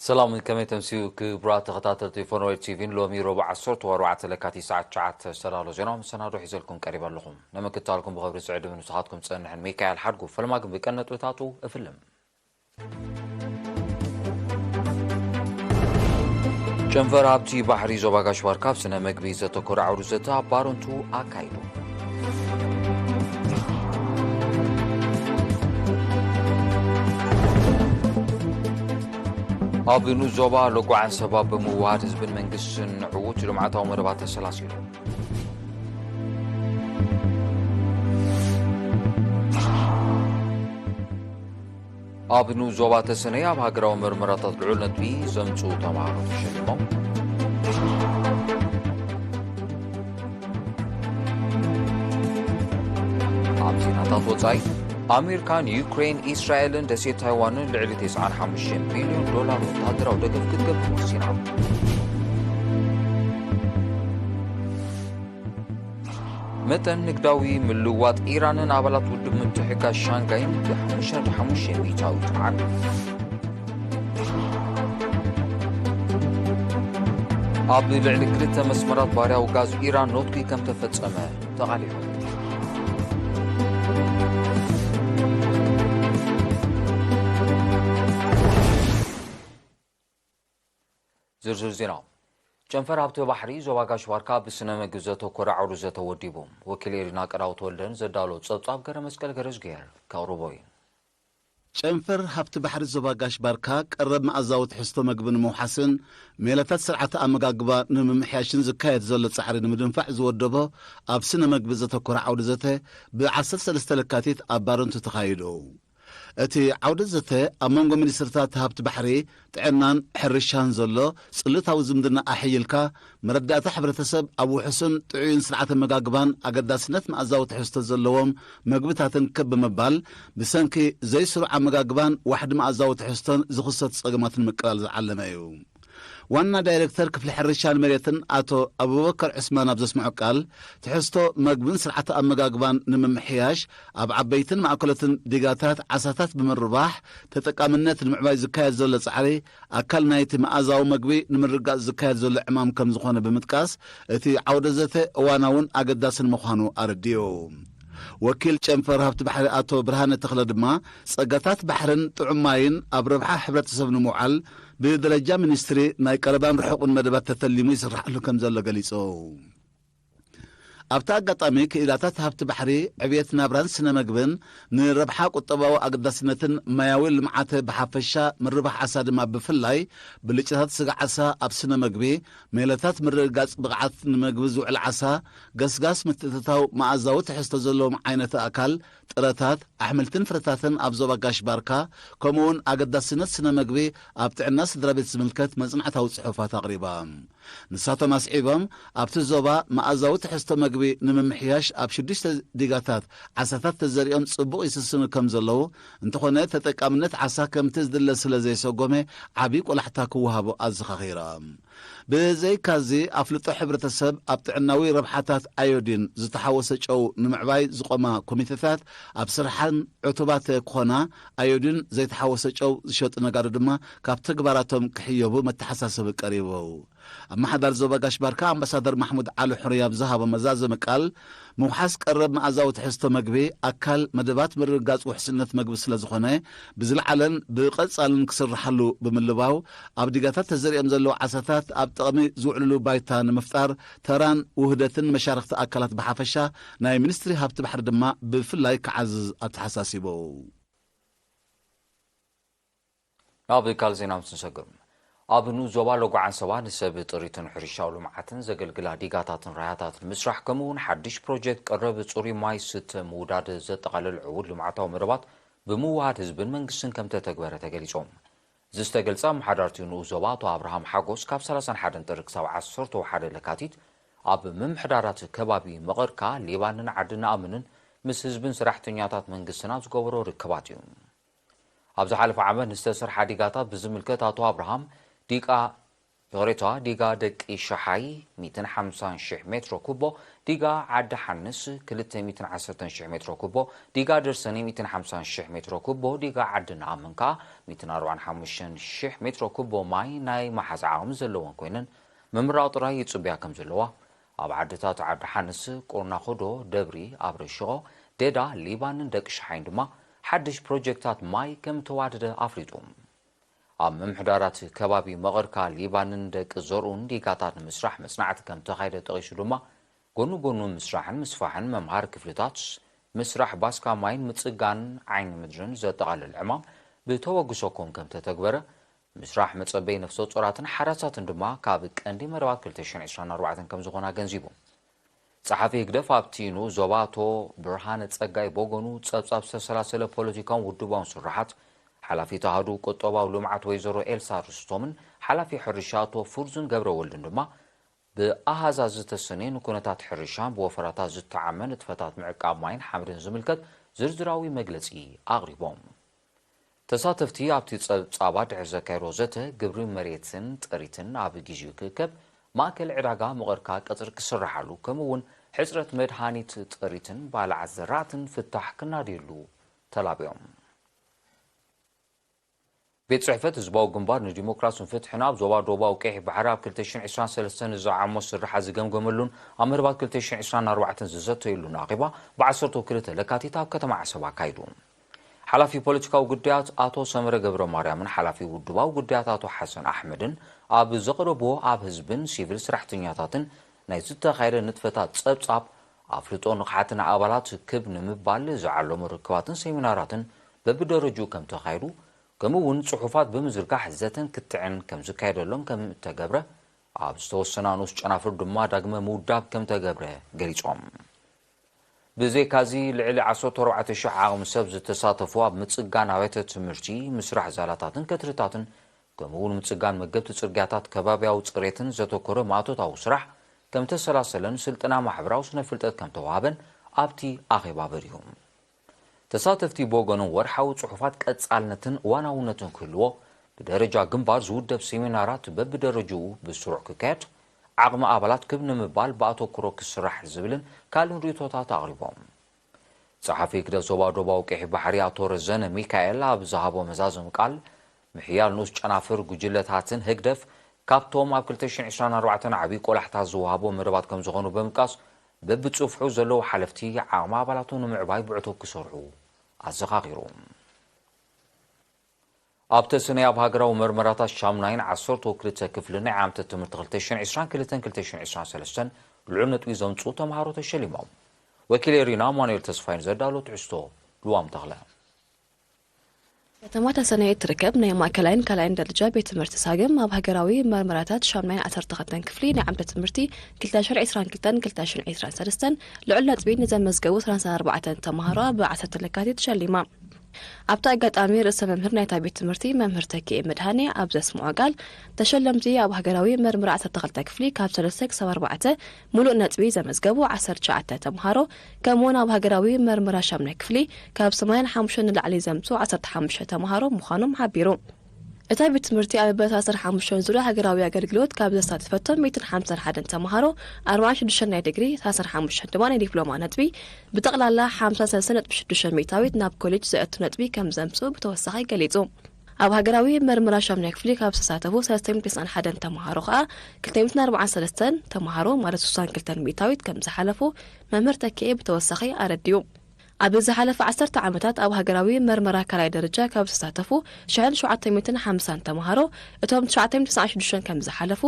ሰላም፣ ከመይ ተምስዩ ክቡራት ተኸታተልቲ ፎኖዌል ቲቪን። ሎሚ ረቡዕ ዓሰርተ ወርባዕተ ለካቲት ሰዓት ትሽዓተ ዝተዳሎ ዜና መሰናዶ ሒዘልኩም ቀሪበ ኣለኹም። ንምክትታልኩም ብኽብሪ ስዕድምን ንስኻትኩም ጸንሕን ሚካኤል ሓድጉ። ፈለማ ግን ብቀን ነጥብታቱ እፍልም። ጨንፈር ሃብቲ ባሕሪ ዞባ ጋሽ ባርካ ኣብ ስነ መግቢ ዘተኮረ ዓውዲ ዘተ ኣብ ባረንቱ ኣካይዱ። ኣብ ንኡስ ዞባ ሎጓ ዓንሰባ ብምውሃድ ህዝብን መንግስትን ዕዉት ልምዓታዊ መደባት ተሰላሲሉ። ኣብ ንኡስ ዞባ ተሰነይ ኣብ ሃገራዊ መርመራታት ልዑል ነጥቢ ዘምጽኡ ተማሃሮ ተሸሊሞም። ኣብ ዜናታት ወጻኢ፣ ኣሜሪካን ዩክሬን፣ ኢስራኤልን ደሴት ታይዋንን ልዕሊ ተስዓን ሓሙሽተን ቢልዮን ዶላር ወተሃደራዊ ደገፍ ክትገብር ወሲና። መጠን ንግዳዊ ምልውዋጥ ኢራንን ኣባላት ውድብ ምትሕግጋዝ ሻንጋይን ብሓሙሽተ ነጥቢ ሓሙሽተ ሚእታዊት ዓቢ። ኣብ ልዕሊ ክልተ መስመራት ባርያዊ ጋዝ ኢራን ኖትጉ ከም ተፈጸመ ተቓሊዑ። ዝርዝር ዜና። ጨንፈር ሃብቲ ባሕሪ ዞባ ጋሽ ባርካ ብስነ መግቢ ዘተኮረ ዓውዲ ዘተ ወዲቡ። ወኪል ኤሪና ቀዳው ተወልደን ዘዳሎ ጸብጻብ ገረ መስቀል ገረዝግሄር ከቕርቦ እዩ። ጨንፈር ሃብቲ ባሕሪ ዞባ ጋሽ ባርካ ቀረብ መኣዛዊ ትሕዝቶ መግቢ ንምውሓስን ሜላታት ስርዓተ ኣመጋግባ ንምምሕያሽን ዝካየድ ዘሎ ጻዕሪ ንምድንፋዕ ዝወደቦ ኣብ ስነ መግቢ ዘተኮረ ዓውዲ ዘተ ብ ዓሰርተ ሰለስተ ለካቲት ኣብ ባረንቱ ተኻይዱ። እቲ ዓውደ ዘተ ኣብ መንጎ ሚኒስትርታት ሃብቲ ባሕሪ፣ ጥዕናን ሕርሻን ዘሎ ጽልታዊ ዝምድና ኣሕይልካ፣ መረዳእታ ሕብረተሰብ ኣብ ውሑስን ጥዑይን ስርዓተ መጋግባን ኣገዳስነት መኣዛዊ ትሕዝቶ ዘለዎም መግብታትን ክብ ብምባል፣ ብሰንኪ ዘይስሩዕ ኣመጋግባን ዋሕዲ መኣዛዊ ትሕዝቶን ዝኽሰቱ ጸገማት ንምቅላል ዝዓለመ እዩ። ዋና ዳይሬክተር ክፍሊ ሕርሻን መሬትን ኣቶ ኣቡበከር ዑስማን ኣብ ዘስምዖ ቃል፣ ትሕዝቶ መግብን ስርዓተ ኣመጋግባን ንምምሕያሽ ኣብ ዓበይትን ማእከሎትን ዲጋታት ዓሳታት ብምርባሕ ተጠቃምነት ንምዕባይ ዝካየድ ዘሎ ጻዕሪ ኣካል ናይቲ መኣዛዊ መግቢ ንምርጋጽ ዝካየድ ዘሎ ዕማም ከም ዝኾነ ብምጥቃስ፣ እቲ ዓውደ ዘተ እዋናውን ኣገዳስን ምዃኑ ኣረዲኡ። ወኪል ጨንፈር ሃብቲ ባሕሪ ኣቶ ብርሃነ ተኽለ ድማ፣ ጸጋታት ባሕርን ጥዑም ማይን ኣብ ረብሓ ሕብረተሰብ ንምውዓል ብደረጃ ሚኒስትሪ ናይ ቀረባን ርሑቕን መደባት ተተሊሙ ይስራሓሉ ከም ዘሎ ገሊጹ። ኣብቲ ኣጋጣሚ፣ ክኢላታት ሃብቲ ባሕሪ፣ ዕብየት ናብራን ስነ መግብን ንረብሓ ቁጠባዊ ኣገዳስነትን ማያዊ ልምዓት ብሓፈሻ፣ ምርባሕ ዓሳ ድማ ብፍላይ፣ ብልጭታት ስጋ ዓሳ ኣብ ስነ መግቢ፣ ሜላታት ምርግጋጽ ብቕዓት ንመግቢ ዝውዕል ዓሳ፣ ገስጋስ ምትእትታው መኣዛዊ ትሕዝቶ ዘለዎም ዓይነት ኣካል፣ ጥረታት፣ ኣሕምልትን ፍረታትን ኣብ ዞባ ጋሽ ባርካ፣ ከምኡውን ኣገዳስነት ስነ መግቢ ኣብ ጥዕና ስድራ ቤት ዝምልከት መጽናዕታዊ ጽሑፋት ኣቕሪባ። ንሳቶም ኣስዒቦም፣ ኣብቲ ዞባ መኣዛዊ ትሕዝቶ መግቢ ንምምሕያሽ ኣብ ሽዱሽተ ዲጋታት ዓሳታት ተዘሪኦም ጽቡቕ ይስስኑ ከም ዘለዉ፣ እንተኾነ ተጠቃምነት ዓሳ ከምቲ ዝድለ ስለ ዘይሰጎመ ዓቢ ቆላሕታ ክወሃቦ ኣዘኻኺሮም። ብዘይካዚ፣ ኣፍልጦ ሕብረተሰብ ኣብ ጥዕናዊ ረብሓታት ኣዮዲን ዝተሓወሰ ጨው ንምዕባይ ዝቖማ ኮሚተታት ኣብ ስርሓን ዕቱባት ክኾና፣ ኣዮዲን ዘይተሓወሰ ጨው ዝሸጡ ነጋዶ ድማ ካብ ተግባራቶም ክሕየቡ መተሓሳሰቢ ቀሪቡ። ኣመሓዳሪ ዞባ ጋሽ ባርካ ኣምባሳደር ማሕሙድ ዓሊ ሑሪ ኣብ ዝሃቦ መዛዘሚ ቃል፣ ምውሓስ ቀረብ መኣዛዊ ትሕዝቶ መግቢ ኣካል መደባት ምርግጋጽ ውሕስነት መግቢ ስለ ዝኾነ፣ ብዝለዓለን ብቐጻልን ክስርሓሉ ብምልባው፣ ኣብ ዲጋታት ተዘሪኦም ዘለዉ ዓሳታት ኣብ ጥቕሚ ዝውዕልሉ ባይታ ንምፍጣር፣ ተራን ውህደትን መሻርኽቲ ኣካላት ብሓፈሻ፣ ናይ ሚኒስትሪ ሃብቲ ባሕሪ ድማ ብፍላይ ክዓዝዝ ኣተሓሳሲቡ። ናብ ካልእ ዜና ምስ ንሰግር፣ ኣብ ንኡስ ዞባ ሎጎ ዓንሰባ ንሰብ ጥሪትን ሕርሻዊ ልምዓትን ዘገልግላ ዲጋታትን ራያታትን ምስራሕ፣ ከምኡ እውን ሓድሽ ፕሮጀክት ቀረብ ጽሩይ ማይ ስተ ምውዳድ ዘጠቓልል ዕዉት ልምዓታዊ መደባት ብምውሃድ ህዝብን መንግስትን ከም ተተግበረ ተገሊጾም። እዚ ዝተገልጸ ኣመሓዳርቲ ንኡስ ዞባ ኣቶ ኣብርሃም ሓጎስ ካብ ሰላሳን ሓደን ጥሪ ክሳብ ዓሰርተ ሓደ ለካቲት ኣብ ምምሕዳራት ከባቢ መቐርካ፣ ሌባንን ዓዲ ነኣምንን ምስ ህዝብን ሰራሕተኛታት መንግስትን ኣብ ዝገበሮ ርክባት እዩ። ኣብ ዝሓለፈ ዓመት ንዝተሰርሓ ዲጋታት ብዝምልከት ኣቶ ኣብርሃም፣ ዲቃ ዶሬቷ ዲጋ ደቂ ሸሓይ ሚእትን ሓምሳን ሽሕ ሜትሮ ኩቦ፣ ዲጋ ዓዲ ሓንስ ክልተ ሚእትን ዓሰርተን ሽሕ ሜትሮ ኩቦ፣ ዲጋ ደርሰኒ ሚእትን ሓምሳን ሽሕ ሜትሮ ኩቦ፣ ዲጋ ዓዲ ነኣምን ከኣ ሚእትን ኣርባዓን ሓሙሽተን ሽሕ ሜትሮ ኩቦ ማይ ናይ መሓዝ ዓቕሚ ዘለወን ኮይነን፣ ምምራቕ ጥራይ ይጽብያ ከም ዘለዋ፣ ኣብ ዓድታት ዓዲ ሓንስ፣ ቁርናኹዶ፣ ደብሪ፣ ኣብ ረሽቖ፣ ዴዳ፣ ሊባንን ደቂ ሸሓይን ድማ ሓድሽ ፕሮጀክታት ማይ ከም ተዋደደ ኣፍሊጡ። ኣብ ምምሕዳራት ከባቢ መቐርካ፣ ሊባንን ደቂ ዘርኡን ዲጋታት ንምስራሕ መጽናዕቲ ከም ተኻየደ ጠቒሱ ድማ፣ ጎኑ ጎኑ ምስራሕን ምስፋሕን መምሃሪ ክፍልታት፣ ምስራሕ ባስካ ማይን ምጽጋን ዓይኒ ምድርን ዘጠቓልል ዕማም ብተበግሶ ኮም ከም ተተግበረ፣ ምስራሕ መጸበይ ነፍሰ ጡራትን ሓራሳትን ድማ ካብ ቀንዲ መደባት ክልተ ሽሕን ዕስራን ኣርባዕተን ከም ዝኾነ ኣገንዚቡ። ጸሓፊ ህግደፍ ኣብቲ ንኡስ ዞባ ኣቶ ብርሃነ ጸጋይ ብወገኑ ጸብጻብ ዝተሰላሰለ ፖለቲካውን ውድባውን ስርሓት፣ ሓላፊት ኣሃዱ ቁጠባዊ ልምዓት ወይዘሮ ኤልሳ ርስቶምን ሓላፊ ሕርሻ ኣቶ ፍርዙን ገብረወልድን ድማ ብኣሃዛት ዝተሰነየ ንኩነታት ሕርሻን ብወፈራታት ዝተዓመ ንጥፈታት ምዕቃብ ማይን ሓመድን ዝምልከት ዝርዝራዊ መግለጺ ኣቕሪቦም። ተሳተፍቲ ኣብቲ ጸብጻባ ድሕሪ ዘካየድዎ ዘተ፣ ግብሪ መሬትን ጥሪትን ኣብ ግዜኡ ክእከብ፣ ማእከል ዕዳጋ መቐርካ ቅጽሪ ክስርሓሉ፣ ከምኡ እውን ሕጽረት መድሃኒት ጥሪትን ባልዓት ዘራእትን ፍታሕ ክናድየሉ ተላብዮም። ቤት ጽሕፈት ህዝባዊ ግንባር ንዲሞክራስን ፍትሕን ኣብ ዞባ ደቡባዊ ቀይሕ ባሕሪ ኣብ ክልተ ሽሕን ዕስራን ሰለስተን ዝዓሞ ስርሓት ዝገምገመሉን ኣብ መደባት ክልተ ሽሕን ዕስራን ኣርባዕተን ዝዘተየሉን ኣኼባ ብ ዓሰርተ ክልተ ለካቲት ኣብ ከተማ ዓሰብ ኣካይዱ። ሓላፊ ፖለቲካዊ ጉዳያት ኣቶ ሰመረ ገብረ ማርያምን ሓላፊ ውድባዊ ጉዳያት ኣቶ ሓሰን ኣሕመድን ኣብ ዘቕረብዎ፣ ኣብ ህዝብን ሲቪል ሰራሕተኛታትን ናይ ዝተኻየደ ንጥፈታት ጸብጻብ ኣፍልጦ ንቕሓትን ኣባላት ክብ ንምባል ዝዓለሙ ርክባትን ሴሚናራትን በብደረጅኡ ከም ተኻየዱ፣ ከምኡ እውን ጽሑፋት ብምዝርጋሕ ዘተን ክትዕን ከም ዝካየደሎም ከም እተገብረ፣ ኣብ ዝተወሰና ንኡስ ጨናፍር ድማ ዳግመ ምውዳብ ከም ተገብረ ገሊጾም። ብዘይካዚ፣ ልዕሊ ዓሰርተ ኣርባዕተ ሽሕ ዓቕሚ ሰብ ዝተሳተፉ ኣብ ምጽጋን ኣብያተ ትምህርቲ፣ ምስራሕ ዛላታትን ከትርታትን፣ ከምኡ እውን ምጽጋን መገብቲ ጽርግያታት ከባብያዊ ጽሬትን ዘተኮረ ማእቶታዊ ስራሕ ከም ተሰላሰለን ስልጠና ማሕበራዊ ስነ ፍልጠት ከም ተዋህበን ኣብቲ ኣኼባ በሪሁ። ተሳተፍቲ ብወገኖም ወርሓዊ ጽሑፋት ቀጻልነትን እዋናውነትን ክህልዎ ብደረጃ ግንባር ዝውደብ ሴሚናራት በብደረጅኡ ብስሩዕ ክካየድ፣ ዓቕሚ ኣባላት ክብ ንምባል ብኣተኩሮ ክስራሕ ዝብልን ካልእን ርእይቶታት ኣቕሪቦም። ጸሓፊ ህግደፍ ዞባ ደቡባዊ ቀይሕ ባሕሪ ኣቶ ረዘነ ሚካኤል ኣብ ዝሃቦ መዛዘሚ ቃል፣ ምሕያል ንኡስ ጨናፍር ጉጅለታትን ህግደፍ ካብቶም ኣብ ክልተ ሽሕን ዕስራን ኣርባዕተን ዓብዪ ቆላሕታ ዝወሃቦ መደባት ከም ዝኾኑ ብምጥቃስ፣ በብጽፍሑ ዘለዉ ሓለፍቲ ዓቕሚ ኣባላቶም ንምዕባይ ብዕቱብ ክሰርሑ ኣዘኻኺሩ። ኣብ ተሰነይ ኣብ ሃገራዊ መርመራታት ሻምናይን ዓሰርተ ክልተ ክፍሊ ናይ ዓመተ ትምህርቲ ክልተ ሽሕን ዕስራን ክልተን ክልተ ሽሕን ዕስራን ሰለስተን ልዑል ነጥቢ ዘምጽኡ ተምሃሮ ተሸሊሞም። ወኪል ኤሪና ኣማኑኤል ተስፋይን ዘዳሎ ትሕዝቶ ልዋም ተኽለ። ከተማ ተሰነይ እትርከብ ናይ ማእከላይን ካልኣይን ደረጃ ቤት ትምህርቲ ሳግም ኣብ ሃገራዊ መርመራታት ሻምናይን ዓሰርተ ክልተን ክፍሊ ናይ ዓመተ ትምህርቲ ክልተ ሽሕን ዕስራን ክልተን ክልተ ሽሕን ዕስራን ሰለስተን ልዑል ነጥቢ ንዘመዝገቡ ሰላሳ ኣርባዕተ ተምሃሮ ብ ዓሰርተ ለካቲት ሸሊማ። ኣብቲ ኣጋጣሚ ርእሰ መምህር ናይታ ቤት ትምህርቲ መምህር ተኪኤ መድሃኔ ኣብ ዘስምዖ ቃል፣ ተሸለምቲ ኣብ ሃገራዊ መርመራ ዓሰርተ ክልተ ክፍሊ ካብ ሰለስተ ክሳብ ኣርባዕተ ምሉእ ነጥቢ ዘመዝገቡ ዓሰርተ ትሽዓተ ተምሃሮ፣ ከምኡውን ኣብ ሃገራዊ መርመራ ሻምናይ ክፍሊ ካብ ሰማንያን ሓሙሽተን ንላዕሊ ዘምጽኡ ዓሰርተ ሓሙሽተ ተምሃሮ ምዃኖም ሓቢሩ። እታ ቤት ትምህርቲ ኣብ በታ ዓሰርተ ሓሙሽተ ዙርያ ሃገራዊ ኣገልግሎት ካብ ዘሳተፈቶም ሚእትን ሓምሳን ሓደን ተምሃሮ፣ ኣርባዓን ሽዱሽተን ናይ ዲግሪ፣ ሰላሳን ሓሙሽተን ድማ ናይ ዲፕሎማ ነጥቢ፣ ብጠቕላላ ሓምሳን ሰለስተን ነጥቢ ሽዱሽተ ሚእታዊት ናብ ኮሌጅ ዘእቱ ነጥቢ ከም ዘምጽኡ ብተወሳኺ ገሊጹ። ኣብ ሃገራዊ መርመራ ሻምናይ ክፍሊ ካብ ዝተሳተፉ ሰለስተ ሚእትን ተስዓን ሓደን ተምሃሮ ከኣ፣ ክልተ ሚእትን ኣርባዓን ሰለስተን ተምሃሮ፣ ማለት ስሳን ክልተን ሚእታዊት ከም ዝሓለፉ መምህር ተኪኤ ብተወሳኺ ኣረዲኡ። ኣብ ዝሓለፈ ዓሰርተ ዓመታት ኣብ ሃገራዊ መርመራ ካልኣይ ደረጃ ካብ ዝተሳተፉ ሽሕን ሸውዓተ ሚእትን ሓምሳን ተምሃሮ፣ እቶም ትሽዓተ ሚእትን ተስዓን ሽዱሽተን ከም ዝሓለፉ፣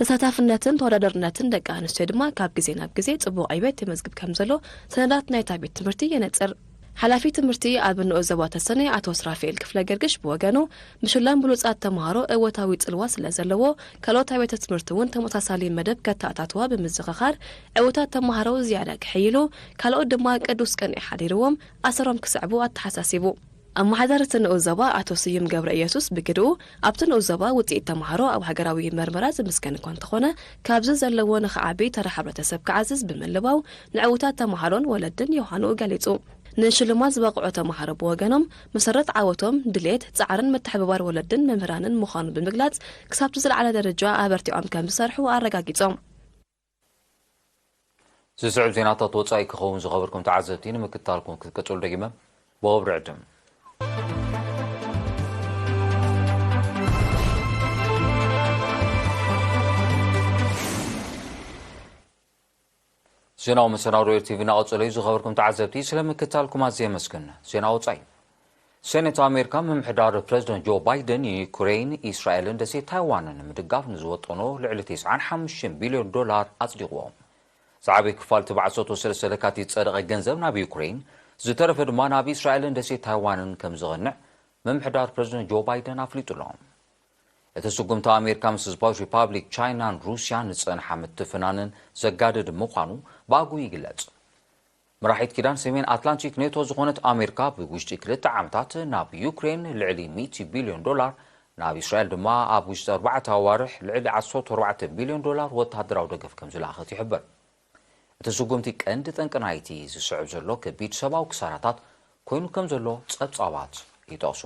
ተሳታፍነትን ተወዳዳርነትን ደቂ ኣንስትዮ ድማ ካብ ግዜ ናብ ግዜ ጽቡቕ ዕቤት የመዝግብ ከም ዘሎ ሰነዳት ናይታ ቤት ትምህርቲ የነጽር። ሓላፊ ትምህርቲ ኣብ ንኡስ ዞባ ተሰነይ ኣቶ ስራፊኤል ክፍለ ገርግሽ ብወገኑ፣ ምሽላም ብሉጻት ተምሃሮ እወታዊ ጽልዋ ስለ ዘለዎ፣ ካልኦት ኣብያተ ትምህርቲ እውን ተመሳሳሊ መደብ ከተኣታትዋ ብምዝኽኻር፣ ዕዉታት ተምሃሮ ዝያዳ ክሕይሉ፣ ካልኦት ድማ ቅዱስ ቅንኢ ሓዲርዎም ኣሰሮም ክስዕቡ ኣተሓሳሲቡ። ኣመሓዳሪ እቲ ንኡስ ዞባ ኣቶ ስዩም ገብረ ኢየሱስ ብግድኡ፣ ኣብቲ ንኡስ ዞባ ውጽኢት ተምሃሮ ኣብ ሃገራዊ መርመራ ዝምስገን እኳ እንተኾነ፣ ካብዚ ዘለዎ ንኽዓቢ ተራ ሕብረተሰብ ክዓዝዝ ብምልባው፣ ንዕዉታት ተምሃሮን ወለድን ዮሃንኡ ገሊጹ። ንሽልማት ዝበቕዑ ተምሃሮ ብወገኖም፣ መሰረት ዓወቶም፣ ድሌት፣ ጻዕርን ምትሕብባር ወለድን መምህራንን ምዃኑ ብምግላጽ፣ ክሳብቲ ዝለዓለ ደረጃ ኣበርቲዖም ከም ዝሰርሑ ኣረጋጊጾም። ዝስዕብ ዜናታት ወጻኢ ክኸውን ዝኸበርኩም ተዓዘብቲ ንምክትታልኩም ክትቅጽሉ ደጊመ ብኽብሪ ዕድም። ዜናዊ መሰናዶ ኤር ቲቪ እናቐጸለ እዩ። ዝኸበርኩም ተዓዘብቲ፣ ስለ ምክትታልኩም ኣዝየ የመስግን። ዜና ወጻኢ። ሴኔት ኣሜሪካ ምምሕዳር ፕረዚደንት ጆ ባይደን ንዩክሬን፣ ኢስራኤልን ደሴት ታይዋንን ንምድጋፍ ንዝወጠኖ ልዕሊ ተስዓን ሓሙሽተን ቢልዮን ዶላር ኣጽዲቕዎ። ዝዓበየ ክፋል እቲ ብዓሰርተ ሰለስተ ለካቲት ዝጸደቐ ገንዘብ ናብ ዩክሬን፣ ዝተረፈ ድማ ናብ ኢስራኤልን ደሴት ታይዋንን ከም ዝቕንዕ ምምሕዳር ፕረዚደንት ጆ ባይደን ኣፍሊጡ ኣሎ። እቲ ስጉምቲ ኣሜሪካ ምስ ህዝባዊት ሪፓብሊክ ቻይናን ሩስያን ዝጸንሓ ምትፍናንን ዘጋድድ ምዃኑ ብኣግኡ ይግለጽ። መራሒት ኪዳን ሰሜን ኣትላንቲክ ኔቶ ዝኾነት ኣሜሪካ ብውሽጢ ክልተ ዓመታት ናብ ዩክሬን ልዕሊ ሚእቲ ቢልዮን ዶላር፣ ናብ እስራኤል ድማ ኣብ ውሽጢ ኣርባዕተ ኣዋርሕ ልዕሊ ዓሰርተ ኣርባዕተ ቢልዮን ዶላር ወተሃደራዊ ደገፍ ከም ዝለኣኸት ይሕበር። እቲ ስጉምቲ ቀንዲ ጠንቂ ናይቲ ዝስዕብ ዘሎ ከቢድ ሰብኣዊ ክሳራታት ኮይኑ ከም ዘሎ ጸብጻባት ይጠቕሱ።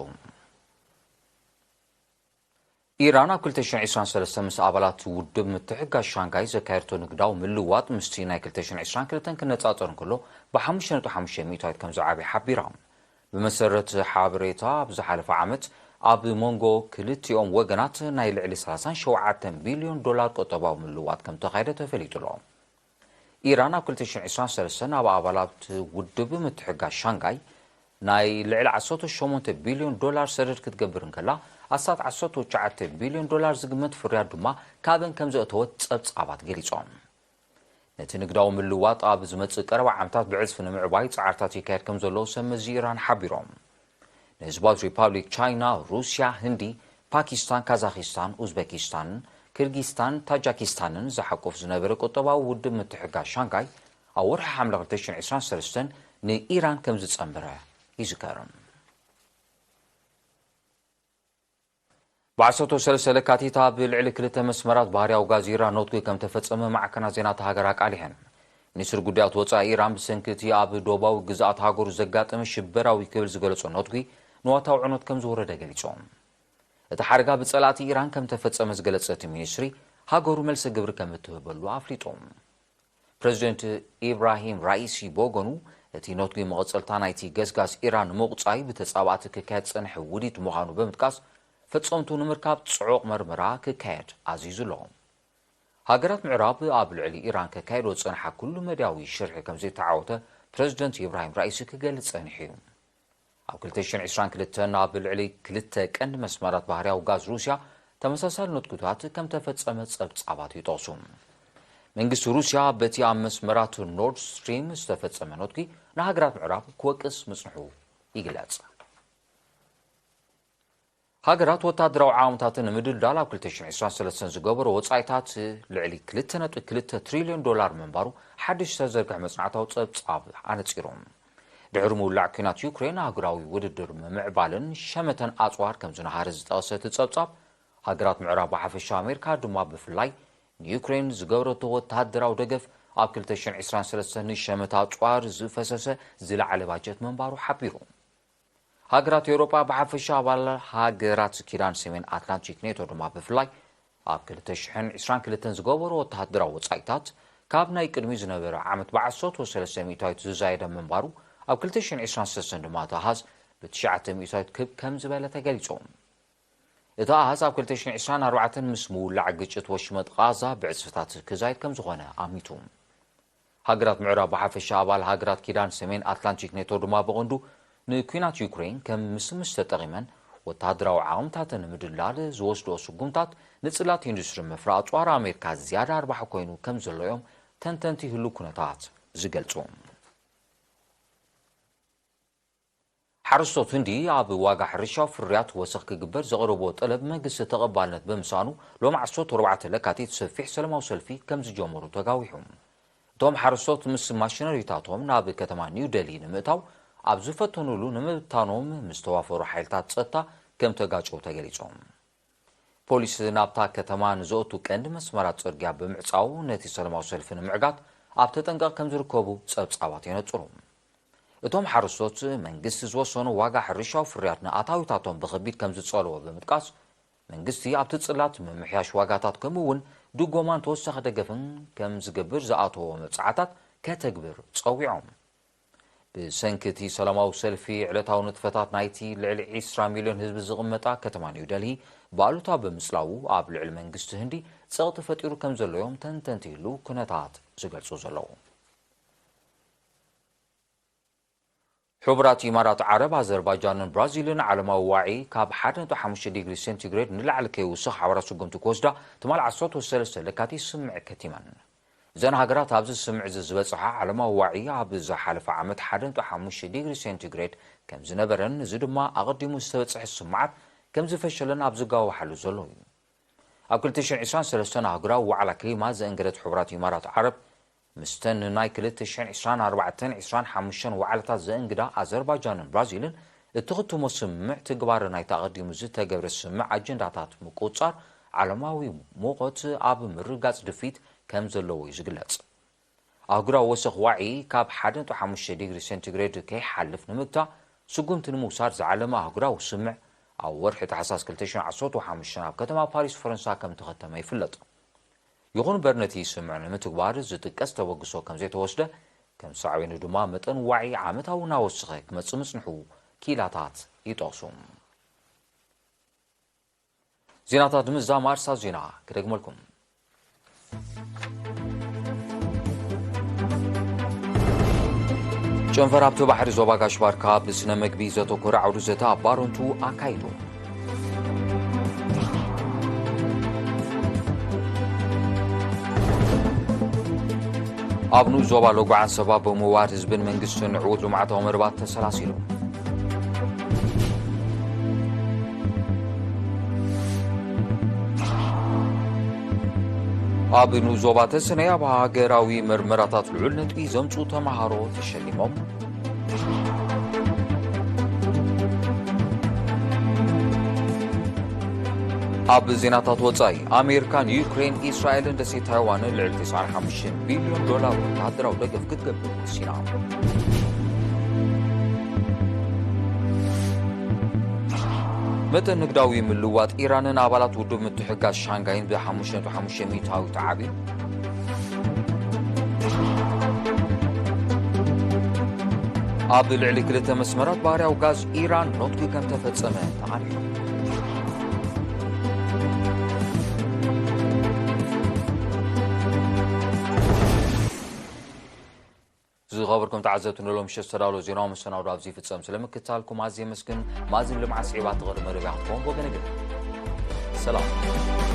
ኢራን ኣብ ክልተ ሽሕን ዕስራን ሰለስተን ምስ ኣባላት ውድብ ምትሕግጋዝ ሻንጋይ ዘካየድቶ ንግዳዊ ምልውዋጥ ምስቲ ናይ ክልተ ሽሕን ዕስራን ክልተን ክነጻጸር እንከሎ ብሓሙሽተ ነጥቢ ሓሙሽተ ሚእታዊት ከም ዝዓበየ ሓቢራ። ብመሰረት ሓበሬታ፣ ኣብ ዝሓለፈ ዓመት ኣብ መንጎ ክልቲኦም ወገናት ናይ ልዕሊ ሰላሳን ሸውዓተን ቢልዮን ዶላር ቁጠባዊ ምልውዋጥ ከም ተኻየደ ተፈሊጡ ኣሎ። ኢራን ኣብ ክልተ ሽሕን ዕስራን ሰለስተን ኣብ ኣባላት ውድብ ምትሕግጋዝ ሻንጋይ ናይ ልዕሊ ዓሰርተ ሸሞንተ ቢልዮን ዶላር ሰደድ ክትገብር እንከላ፣ ኣስታት ዓሰርተ ትሽዓተ ቢልዮን ዶላር ዝግመት ፍርያት ድማ ካብን ከም ዘእተወት ጸብጻባት ገሊጾም። ነቲ ንግዳዊ ምልውዋጥ ኣብ ዝመጽእ ቀረባ ዓመታት ብዕጽፊ ንምዕባይ ጻዕርታት ይካየድ ከም ዘሎ ሰብ መዚ ኢራን ሓቢሮም። ንህዝባዊት ሪፓብሊክ ቻይና፣ ሩስያ፣ ህንዲ፣ ፓኪስታን፣ ካዛኺስታን፣ ኡዝበኪስታንን፣ ኪርጊስታን፣ ታጃኪስታንን ዝሓቁፍ ዝነበረ ቁጠባዊ ውድብ ምትሕግጋዝ ሻንጋይ፣ ኣብ ወርሒ ሓምለ ክልተ ሽሕን ዕስራን ሰለስተን ንኢራን ከም ዝጸንበረ ይዝከር። ብዓሰርተ ሰለስተ ለካቲት ኣብ ልዕሊ ክልተ መስመራት ባህርያዊ ጋዝ ኢራን ነትጒ ከም ተፈጸመ ማዕከናት ዜና እታ ሃገር ኣቃሊሐን። ሚኒስትሪ ጉዳያት ወጻኢ ኢራን ብሰንኪ እቲ ኣብ ዶባዊ ግዝኣት ሃገሩ ዘጋጠመ ሽበራዊ ክብል ዝገለጾ ነትጒ ንዋታዊ ዕኖት ከም ዝወረደ ገሊጹ። እቲ ሓደጋ ብጸላእቲ ኢራን ከም ተፈጸመ ዝገለጸ እቲ ሚኒስትሪ፣ ሃገሩ መልሰ ግብሪ ከም እትህበሉ ኣፍሊጡ። ፕረዚደንት ኢብራሂም ራኢሲ ብወገኑ፣ እቲ ነትጒ መቐጸልታ ናይቲ ገስጋስ ኢራን ንምቑጻይ ብተጻባእቲ ክካየድ ዝጸንሐ ውዲት ምዃኑ ብምጥቃስ፣ ፈጸምቱ ንምርካብ ጽዑቕ መርመራ ክካየድ ኣዚዙ ኣሎ። ሃገራት ምዕራብ ኣብ ልዕሊ ኢራን ከካየዶ ዝጸንሓ ኩሉ መዳያዊ ሽርሒ ከም ዘይተዓወተ ፕረዚደንት ኢብራሂም ራኢሲ ክገልጽ ጸኒሑ እዩ። ኣብ ክልተ ሽሕን ዕስራን ክልተን ኣብ ልዕሊ ክልተ ቀንዲ መስመራት ባህርያዊ ጋዝ ሩስያ ተመሳሳሊ ነትጉታት ከም ተፈጸመ ጸብጻባት ይጠቕሱ። መንግስቲ ሩስያ በቲ ኣብ መስመራት ኖርድ ስትሪም ዝተፈጸመ ነትጒ ንሃገራት ምዕራብ ክወቅስ ምጽንሑ ይግለጽ። ሃገራት ወታደራዊ ዓቕምታትን ንምድልዳል ኣብ ክልተ ሽሕን ዕስራን ሰለስተን ዝገበሮ ወጻኢታት ልዕሊ ክልተ ነጥቢ ክልተ ትሪልዮን ዶላር ምንባሩ ሓድሽ ዝተዘርግሐ መጽናዕታዊ ጸብጻብ ኣነጺሩ። ድሕሪ ምውላዕ ኲናት ዩክሬን፣ ኣህጉራዊ ውድድር ምምዕባልን ሸመተን ኣጽዋር ከም ዝነሃረ ዝጠቐሰ እቲ ጸብጻብ፣ ሃገራት ምዕራብ ብሓፈሻ፣ ኣሜሪካ ድማ ብፍላይ ንዩክሬን ዝገብረቶ ወተሃደራዊ ደገፍ ኣብ ክልተ ሽሕን ዕስራን ሰለስተን ንሸመታ ኣጽዋር ዝፈሰሰ ዝለዓለ ባጀት ምንባሩ ሓቢሩ። ሃገራት ኤውሮጳ ብሓፈሻ፣ ኣባል ሃገራት ኪዳን ሰሜን ኣትላንቲክ ኔቶ ድማ ብፍላይ ኣብ ክልተ ሽሕን ዕስራን ክልተን ዝገበሮ ወተሃደራዊ ወጻኢታት ካብ ናይ ቅድሚ ዝነበረ ዓመት ብዓሰርተ ሰለስተ ሚእታዊት ዝዛየደ ምንባሩ፣ ኣብ ክልተ ሽሕን ዕስራን ሰለስተን ድማ እቲ ኣሃዝ ብትሽዓተ ሚእታዊት ክብ ከም ዝበለ ተገሊጹ። እቲ ኣሃዝ ኣብ ክልተ ሽሕን ዕስራን ኣርባዕተን ምስ ምውላዕ ግጭት ወሽመጥ ቓዛ ብዕጽፍታት ክዛይድ ከም ዝኾነ ኣሚቱ። ሃገራት ምዕራብ ብሓፈሻ፣ ኣባል ሃገራት ኪዳን ሰሜን ኣትላንቲክ ኔቶ ድማ ብቐንዱ ንኲናት ዩክሬን ከም ምስምስ ተጠቒመን ወተሃደራዊ ዓቕምታተን ንምድልዳል ዝወስድኦ ስጉምታት ንጽላት ኢንዱስትሪ ምፍራይ ኣጽዋር ኣሜሪካ ዝያዳ ኣርባሒ ኮይኑ ከም ዘሎ እዮም ተንተንቲ ህሉው ኩነታት ዝገልጹ። ሓረስቶት ህንዲ ኣብ ዋጋ ሕርሻዊ ፍርያት ወሰኽ ክግበር ዘቕረብዎ ጠለብ መንግስቲ ተቐባልነት ብምስኣኑ፣ ሎሚ ዓሰርተ ኣርባዕተ ለካቲት ሰፊሕ ሰላማዊ ሰልፊ ከም ዝጀመሩ ተጋዊሑ። እቶም ሓረስቶት ምስ ማሽነሪታቶም ናብ ከተማ ኒው ደሊ ንምእታው ኣብ ዝፈተኑሉ፣ ንምብታኖም ምስ ተዋፈሩ ሓይልታት ጸጥታ ከም ተጋጨው ተገሊጾም። ፖሊስ ናብታ ከተማ ንዘእቱ ቀንዲ መስመራት ጽርግያ ብምዕጻው፣ ነቲ ሰላማዊ ሰልፊ ንምዕጋት ኣብ ተጠንቀቕ ከም ዝርከቡ ጸብጻባት የነጽሩ። እቶም ሓረስቶት መንግስቲ ዝወሰኖ ዋጋ ሕርሻዊ ፍርያት ንኣታዊታቶም ብኸቢድ ከም ዝጸልዎ ብምጥቃስ፣ መንግስቲ ኣብቲ ጽላት ምምሕያሽ ዋጋታት ከምኡ እውን ድጎማን ተወሳኺ ደገፍን ከም ዝገብር ዝኣተዎ መብጽዓታት ከተግብር ጸዊዖም። ብሰንኪ እቲ ሰላማዊ ሰልፊ ዕለታዊ ንጥፈታት ናይቲ ልዕሊ ዕስራ ሚልዮን ህዝቢ ዝቕመጣ ከተማ ኒው ደልሂ ብኣሉታ ብምጽላዉ ኣብ ልዕሊ መንግስቲ ህንዲ ጸቕጢ ፈጢሩ ከም ዘሎ እዮም ተንተንቲ ህሉ ኩነታት ዝገልጹ ዘለዉ። ሕቡራት ኢማራት ዓረብ ኣዘርባጃንን ብራዚልን ዓለማዊ ዋዒ ካብ ሓደ ነጥቢ ሓሙሽተ ዲግሪ ሴንቲግሬድ ንላዕሊ ከይውስኽ ሓበራ ስጉምቲ ክወስዳ ትማል ዓሰርተ ሰለስተ ለካቲት ስምዕ ከቲመን። እዘን ሃገራት ኣብዚ ስምዕ እዚ ዝበጽሓ ዓለማዊ ዋዒ ኣብ ዝሓለፈ ዓመት ሓደ ነጥቢ ሓሙሽተ ዲግሪ ሴንቲግሬድ ከም ዝነበረን እዚ ድማ ኣቐዲሙ ዝተበጽሐ ስምዓት ከም ዝፈሸለን ኣብ ዝጋወሓሉ ዘሎ እዩ። ኣብ ክልተ ሽሕን ዕስራን ሰለስተን ኣህጉራዊ ዋዕላ ክሊማ ዘእንገደት ሕቡራት ኢማራት ዓረብ፣ ምስተን ናይ ክልተ ሽሕን ዕስራን ኣርባዕተን ዕስራን ሓሙሽተን ዋዕላታት ዘእንግዳ ኣዘርባጃንን ብራዚልን፣ እትኽትሞ ስምምዕ ትግባረ ናይቲ ኣቐዲሙ ዝተገብረ ስምምዕ ኣጀንዳታት ምቁጽጻር ዓለማዊ ሙቐት ኣብ ምርጋጽ ድፊት ከም ዘለዎ እዩ ዝግለጽ። ኣህጉራዊ ወሰኽ ዋዒ ካብ ሓደ ነጥቢ ሓሙሽተ ዲግሪ ሴንቲግሬድ ከይሓልፍ ንምግታእ ስጉምቲ ንምውሳድ ዝዓለመ ኣህጉራዊ ስምምዕ፣ ኣብ ወርሒ ታሕሳስ ክልተ ሽሕን ዓሰርተ ሓሙሽተን ኣብ ከተማ ፓሪስ ፈረንሳ ከም ተኸተመ ይፍለጥ። ይኹን እምበር ነቲ ስምምዕ ንምትግባር ዝጥቀስ ተበግሶ ከም ዘይተወስደ፣ ከም ሳዕቤኑ ድማ መጠን ዋዒ ዓመታዊ እናወሰኸ ክመጽእ ምጽንሑ ክኢላታት ይጠቕሱ። ዜናታት ንምዝዛም ኣርሳት ዜና ክደግመልኩም። ጨንፈር ኣብቲ ባሕሪ ዞባ ጋሽ ባርካ ብስነ መግቢ ዘተኮረ ዓውዲ ዘተ ኣብ ባረንቱ ኣካይዱ። ኣብ ንኡስ ዞባ ሎጉዓ ሰባ ብምውዋድ ህዝብን መንግስትን ዕዉት ልምዓታዊ መርባት ተሰላሲሉ። ኣብ ንኡስ ዞባ ተሰነይ ኣብ ሃገራዊ መርመራታት ልዑል ነጥቢ ዘምጽኡ ተመሃሮ ተሸሊሞም። ኣብ ዜናታት ወጻኢ፣ ኣሜሪካን ዩክሬን፣ ኢስራኤልን ደሴት ታይዋንን ልዕሊ ተስዓን ሓሙሽተን ቢልዮን ዶላር ወታደራዊ ደገፍ ክትገብር ወሲና። መጠን ንግዳዊ ምልዋጥ ኢራንን ኣባላት ውድብ ምትሕግጋዝ ሻንጋይን ብ ሓሙሽተ ነጥቢ ሓሙሽተ ሚእታዊት ዓብዩ። ኣብ ልዕሊ ክልተ መስመራት ባህርያዊ ጋዝ ኢራን ኖትጉ ከም ተፈጸመ ተዓሪፉ። ዝኸበርኩም ተዓዘብቲ፣ ንሎም ምሸት ዝተዳለወ ዜናዊ መሰናዶ ኣብዚ ይፍጸም። ስለምክትታልኩም ኣዝየ የመስግን። ማዝን ልምዓት ስዒባ ትቐርብ መደብ እያ ክትከውን ብወገነ ግን ሰላም።